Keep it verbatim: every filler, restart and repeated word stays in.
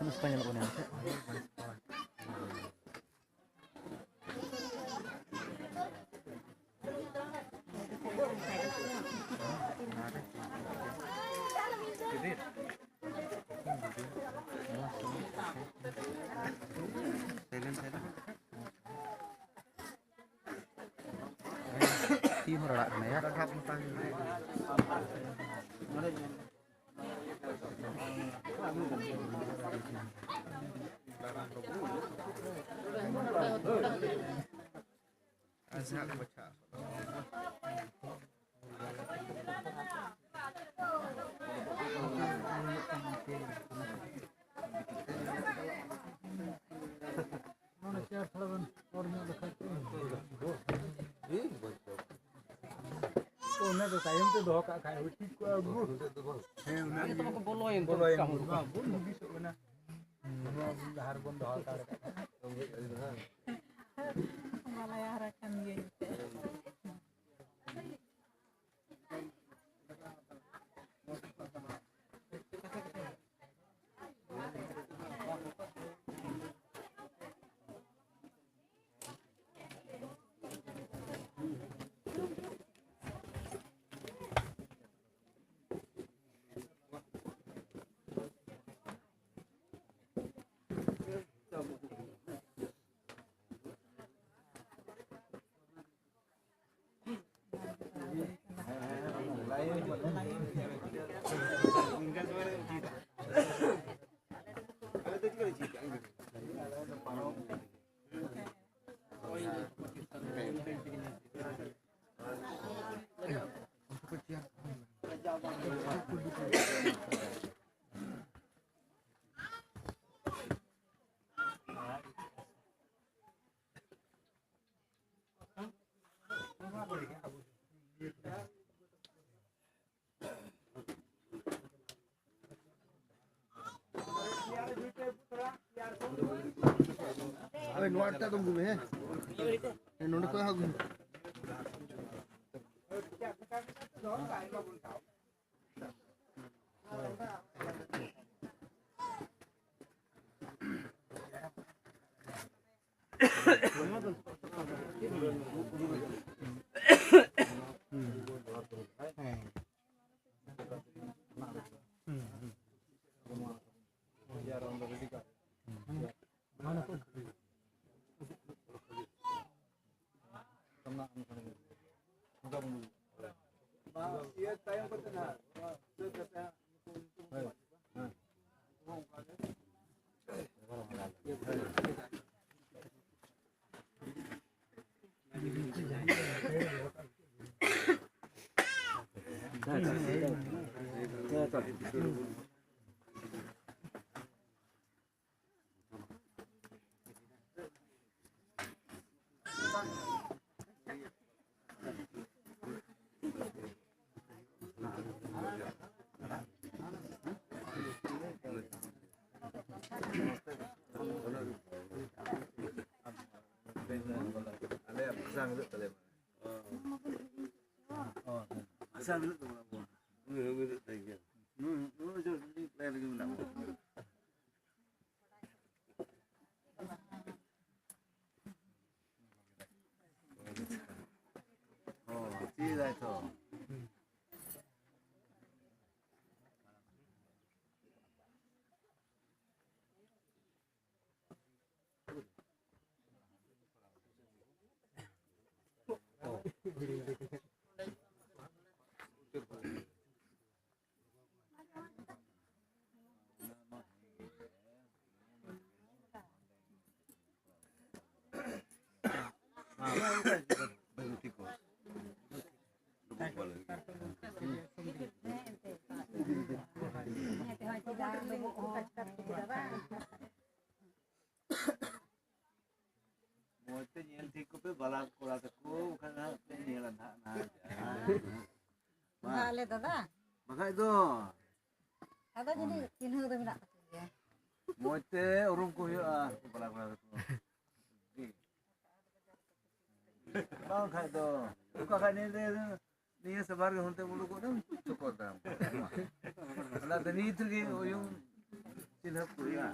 ᱢᱩᱥᱠᱟ ᱧᱮᱞᱚᱜ ᱠᱟᱱᱟ ᱮᱱᱛᱮ᱾ ᱛᱤ ᱦᱚᱸ ᱨᱟᱲᱟᱜ ᱠᱟᱱᱟ ᱭᱟ᱾ ᱚᱱᱟ ᱪᱮᱭᱟᱨ ᱛᱷᱚᱲᱟ ᱵᱮᱱ ᱚᱨ ᱧᱚᱜ ᱞᱮᱠᱷᱟᱡ ᱛᱚ᱾ ᱛᱚ, ᱚᱱᱟ ᱫᱚ ᱛᱟᱭᱚᱢ ᱛᱮ ᱫᱚᱦᱚ ᱠᱟᱜ ᱠᱷᱟᱡ ᱦᱩᱭ ᱴᱷᱤᱠ ᱠᱚᱜᱼᱟ ᱟᱵᱚ᱾ ᱦᱮᱸ, ᱚᱱᱟ ᱟᱨ ᱱᱤᱛᱚᱜ ᱢᱟᱠᱚ ᱵᱚᱞᱚᱭᱮᱱ ᱛᱚ, ᱵᱚᱞᱚᱭᱮᱱ ᱠᱟᱹᱢᱤ ᱵᱚᱱ ᱠᱚ᱾ ᱢᱟ ᱵᱚᱱ ᱦᱩᱫᱤᱥᱚᱜ ᱠᱟᱱᱟ᱾ ᱱᱚᱣᱟ ᱵᱚᱱ ᱞᱟᱦᱟ ᱨᱮᱵᱚᱱ ᱫᱚᱦᱚ ᱦᱟᱛᱟᱲ ᱠᱟᱜ ᱠᱷᱟᱡ᱾ ᱵᱟᱞᱟᱭᱟ ᱦᱟᱨᱟ ᱠᱟᱱ ᱜᱮ᱾ ᱦᱳᱭ, ᱱᱚᱣᱟ ᱴᱟᱜ ᱫᱚ ᱜᱩᱢᱮ, ᱦᱮᱸ? ᱦᱮᱸ, ᱱᱚᱰᱮ ᱠᱷᱚᱡ ᱦᱚᱸ ᱜᱩᱢᱮ᱾ ᱟᱞᱮᱭᱟᱜ ᱵᱷᱟᱥᱟ ᱢᱤᱞᱟᱹᱜ ᱛᱟᱞᱮᱭᱟ᱾ ᱵᱷᱟᱥᱟ ᱢᱤᱞᱟᱹᱜ ᱛᱟᱵᱚᱱᱟ ᱟᱵᱚᱣᱟᱜ᱾ ᱱᱩᱭ ᱦᱚᱸ ᱢᱤᱞᱟᱹᱜ ᱛᱟᱭ ᱜᱮᱭᱟ᱾ ᱱᱩᱭ, ᱱᱩᱭ ᱦᱚᱸ ᱡᱚ-, ᱢᱤᱫ line ᱨᱮᱜᱮ ᱢᱮᱱᱟᱜ ᱵᱚᱱᱟ᱾ ᱚ, ᱪᱮᱫ ᱫᱟᱭ ᱛᱚ? ᱢᱚᱡᱽ ᱛᱮ ᱧᱮᱞ ᱴᱷᱤᱠ ᱠᱚᱯᱮ, ᱵᱟᱞᱟ ᱠᱚᱲᱟ ᱛᱟᱠᱚ, ᱵᱟᱠᱷᱟᱱ ᱦᱟᱸᱜ ᱯᱮ ᱧᱮᱞᱟ ᱱᱟᱦᱟᱜ, ᱱᱟᱦᱟᱜ᱾ ᱵᱟᱝ ᱟᱞᱮ ᱫᱟᱫᱟ᱾ ᱵᱟᱠᱷᱟᱡ ᱫᱚ᱾ ᱟᱫᱚ ᱡᱟᱹᱱᱤᱡ ᱪᱤᱱᱦᱟᱹᱣ ᱫᱚ ᱢᱮᱱᱟᱜ ᱛᱟᱠᱚ ᱜᱮᱭᱟ᱾ ᱢᱚᱡᱽ ᱛᱮ ᱩᱨᱩᱢ ᱠᱚ ᱦᱩᱭᱩᱜᱼᱟ, ᱵᱟᱞᱟ ᱠᱚᱲᱟ ᱛᱟᱠᱚ᱾ ᱵᱟᱝ ᱠᱷᱟᱡ ᱫᱚ, ᱚᱠᱟ ᱠᱷᱟᱡ ᱱᱤᱭᱟᱹ, ᱱᱤᱭᱟᱹ ᱥᱟᱵᱟᱨ ᱜᱮ ᱦᱚᱱᱛᱮ ᱩᱰᱩᱠᱚᱜ ᱫᱚ ᱪᱚᱠᱚᱨ ᱫᱟᱢ᱾ ᱚᱱᱟᱛᱮ ᱱᱤᱛ ᱨᱮᱜᱮ ᱩᱭᱩᱝ ᱪᱤᱱᱦᱟᱹᱯ ᱠᱚ ᱦᱩᱭᱩᱜᱼᱟ᱾